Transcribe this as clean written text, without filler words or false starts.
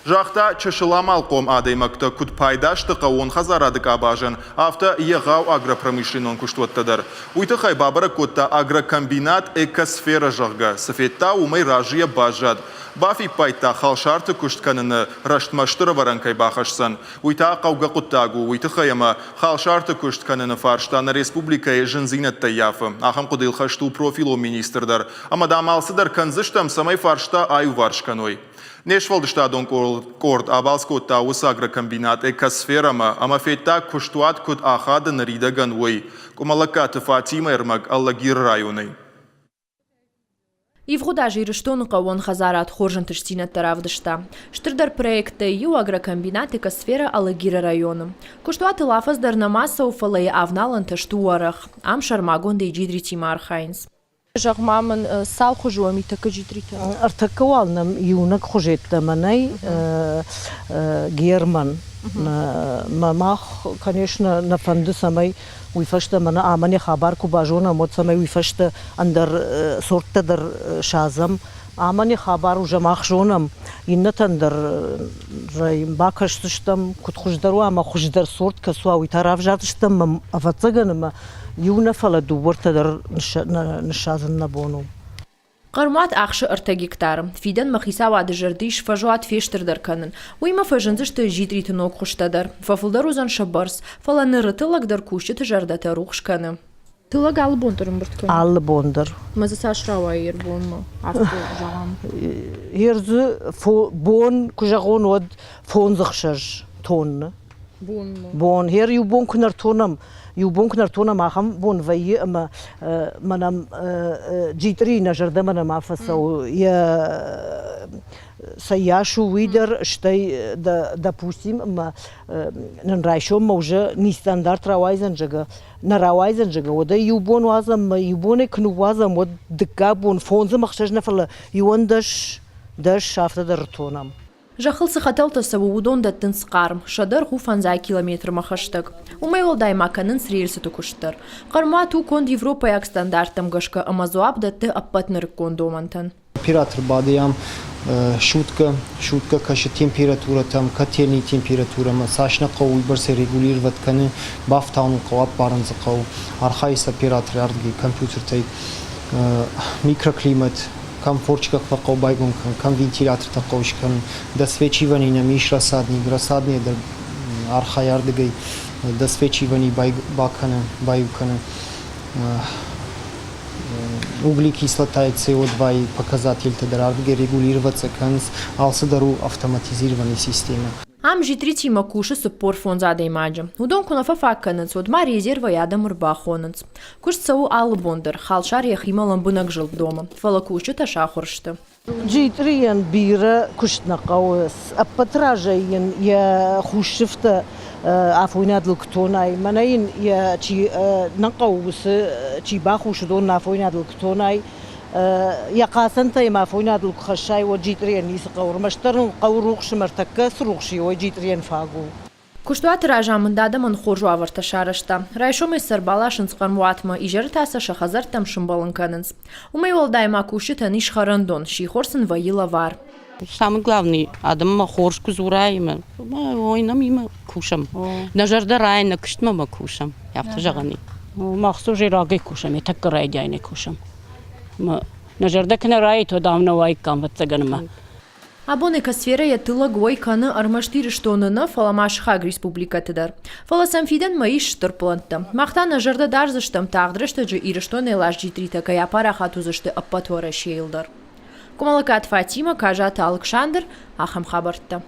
Загъта, чысыл амалхъом адӕймӕгтӕ куыд пайда сты хъӕууон хӕдзарады къабазӕн, афтӕ егъау агропромышленнон куыстуӕттӕ дӕр. Уый тыххӕй бабӕрӕг кодта агрокомбинат «Экосфера», зӕгъгӕ, цы федта, уымӕй разыйӕ баззад. Бафиппайдта, халсарты куыст кӕныны рӕзтмӕ стыр ӕвӕрӕн кӕй бахӕсдзӕн. Уый та хъӕугӕ хъуыддаг у, уый тыххӕй ӕмӕ халсарты куыст кӕныны фарста нӕ республикӕйы зындзинӕдтӕ ййафы. Ахӕм хъуыдыйыл хӕст у профилон министр дӕр. Ӕмӕ, дам, алцыдӕр кӕндзыстӕм, цӕмӕй фарста аиуварс кӕной. Не сфӕлдыстадон къорд абалц кодта уыцы агрокомбинат «Экосфера»-мӕ ӕмӕ федта, куыстуат куыд ахады ныридӕгӕн, уый. Къуымӕллӕгкаты Фатимӕ ӕрмӕг Алагиры районӕй. Ивгъуыд аз Ирыстоны хъӕууон хӕдзарад хорз ӕнтыстдзинӕдтӕ равдыста. Стырдӕр проекттӕй иу агрокомбинат «Экосфера» Алагиры районы. Куыстуатыл афӕдз дӕр нӕма цӕуы, фӕлӕ йӕ авналӕнтӕ сты уӕрӕх. Ам сӕрмагондӕй джидритимӕ архайынц. Зӕгъ-ма мын, цал хуызы уӕм и тӕккӕ джидритӕ? Ӕртӕккӕ уал нӕм иунӕг хуыз йеддӕмӕ нӕй, Герман. Мӕ мах, конечно, нӕ фӕнды, цӕмӕй уый фӕстӕ мӕнӕ амӕн йӕ хабар куы базонӕм, уӕд цӕмӕй уый фӕстӕ ӕндӕр сорттӕ дӕр садзӕм. Амӕн йӕ хабар уже мах зонӕм, иннӕтӕн дӕр бакӕсдзыстӕм, куыд хуыздӕр уа ӕмӕ хуыздӕр сорт кӕцы уа, уый та равзардзыстӕм ӕвӕццӕгӕн ӕмӕ иу нӕ, фӕлӕ дыууӕртӕ дӕр ныссадзын нӕ бон у. Хъӕрмуат ахсы ӕртӕ гектары. Фидӕнмӕ хицауады зӕрды ис фӕзуат фестырдӕр кӕнын. Уыимӕ фӕзындзысты джитъриты ног хуызтӕ дӕр. Фӕфылдӕр уыдзӕн сӕ бӕрц, фӕлӕ ныры тыллӕг дӕр кусджыты зӕрдӕтӕ рухс кӕны. Тыллӕг алы бон дӕр ӕмбырд кӕны? Алы бон дӕр. Ӕмӕ дзы цас рауайы ӕрбонмӕ? Афтӕ зӕгъӕм. Ер дзы бон, куы зӕгъон, уӕд фондз-ӕхсӕз тонны. Бонмӕ. Бон. Ер иу бон куы нӕртонӕм, иу бон куы нӕртонӕм, ахӕм бон вӕййы ӕмӕ мӕнӕ джитъри нӕ зӕрдӕмӕ нӕма фӕцӕуы. Йӕ цӕйас у уый дӕр, стӕй допустим, ӕмӕ нын райсоммӕ уже нестандарт рауайдзӕн, зӕгъгӕ, нӕ рауайдзӕн, зӕгъгӕ, уӕд ӕй иу бон уадзӕм ӕмӕ иу бонӕй куы ныууадзӕм, уӕд дыккаг бон фондз ӕмӕ ӕхсӕз нӕ, фӕлӕ иуӕндӕс, дӕс афтӕ дӕр ӕртонӕм. Зӕххыл цы хӕтӕлтӕ цӕуы, уыдон дӕттынц хъарм, сӕ дӕргъ у фӕндзай километрмӕ хӕстӕг. Уымӕй уӕлдай ма кӕнынц рельсыты куыст дӕр. Хъӕрмуат у конд европӕйаг стандарттӕм гӕсгӕ ӕмӕ дзуапп дӕтты ӕппӕт нырыккон домӕнтӕн. Оператор бадӕм суткӕ, суткӕ кӕсы температурӕтӕм, котельный температурӕмӕ, цас нӕ хъӕуы, уыйбӕрц регулировать кӕны, бафтауын хъӕуы, ӕппарын дзы хъӕуы. Архайы с операторы ардыгӕй компьютертӕй микроклимат, комфорчиках фӕхъӕуы байгом кӕнын, кӕм вентилятортӕ хъӕуы скӕнын. Досвечивание нӕм ис рассадник, рассадный дӕр архайы ардыгӕй досвечивание бакӕны, баиу кӕны. Углекислотайы CO2 показательтӕ дӕр ардыгӕй регулироваться кӕнынц, алцыдӕр у автоматизированный системӕ. Ам джитритимӕ кусы 45 адӕймаджы. Уыдон куы нӕ фӕфаг кӕнынц, уӕд ма резервӕй адӕм ӕрбахонынц. Куыст цӕуы алы бон дӕр, халсар йӕхимӕ лӕмбынӕг зылд домы, фӕлӕ кусджытӕ сахуыр сты. Джитърийӕн бирӕ куыст нӕ хъӕуы. Ӕппӕт разӕй йын йӕ хус сыфтӕ афойнадыл куы тонай, мӕнӕ йын йӕ чи нӕ хъӕуы, уыцы чи бахус, уыдон афойнадыл куы тонай, йӕ хъацӕнтӕ йӕм афойнадыл куы хӕссай, уӕд джитърийӕн ницы хъӕуы. Ӕрмӕстдӕр ын хъӕуы рухс ӕмӕ ӕртӕккӕ цы рухс и, уый джитърийӕн фаг у. Куыстуаты разамынд адӕмӕн хорз уавӕртӕ сарӕзта. Райсомӕй сӕ ӕрбаласынц хъӕрмуатмӕ, изӕры та сӕ сӕ хӕдзӕрттӕм сымбӕлын кӕнынц. Уымӕй уӕлдай ма кусджытӕн ис хӕрӕндон, сихор сын вӕййы лӕвар. Самый главный адӕммӕ хорз куы дзурай ӕмӕ ой нӕм имӕ кусӕм. Нӕ зӕрдӕ райы, нӕ куыстмӕ ма кусӕм, афтӕ зӕгъӕн и. Мах уже рагӕй кусӕм, тӕккӕ райдианӕй кусӕм. Нӕ зӕрдӕ куы нӕ раид, уӕд ам нӕ уаиккам, ӕвӕццӕгӕн ӕмӕ. Абон экосферӕ йӕ тыллӕг уӕй кӕны ӕрмӕст Ирыстоны нӕ, фӕлӕ ма сыхаг республикӕты дӕр. Фӕлӕ сӕм фидӕнмӕ ис стыр плӕнттӕ. Мах та нӕ зӕрдӕ дардзыстӕм, тагъд рӕстӕджы Ирыстонӕй ласджитритӕ кӕй апарахат уыдзысты ӕппӕт Уӕрӕсейыл дӕр. Къуымӕллӕгкаты Фатимӕ, Казаты Алыксандр, ахӕм хабӕрттӕ.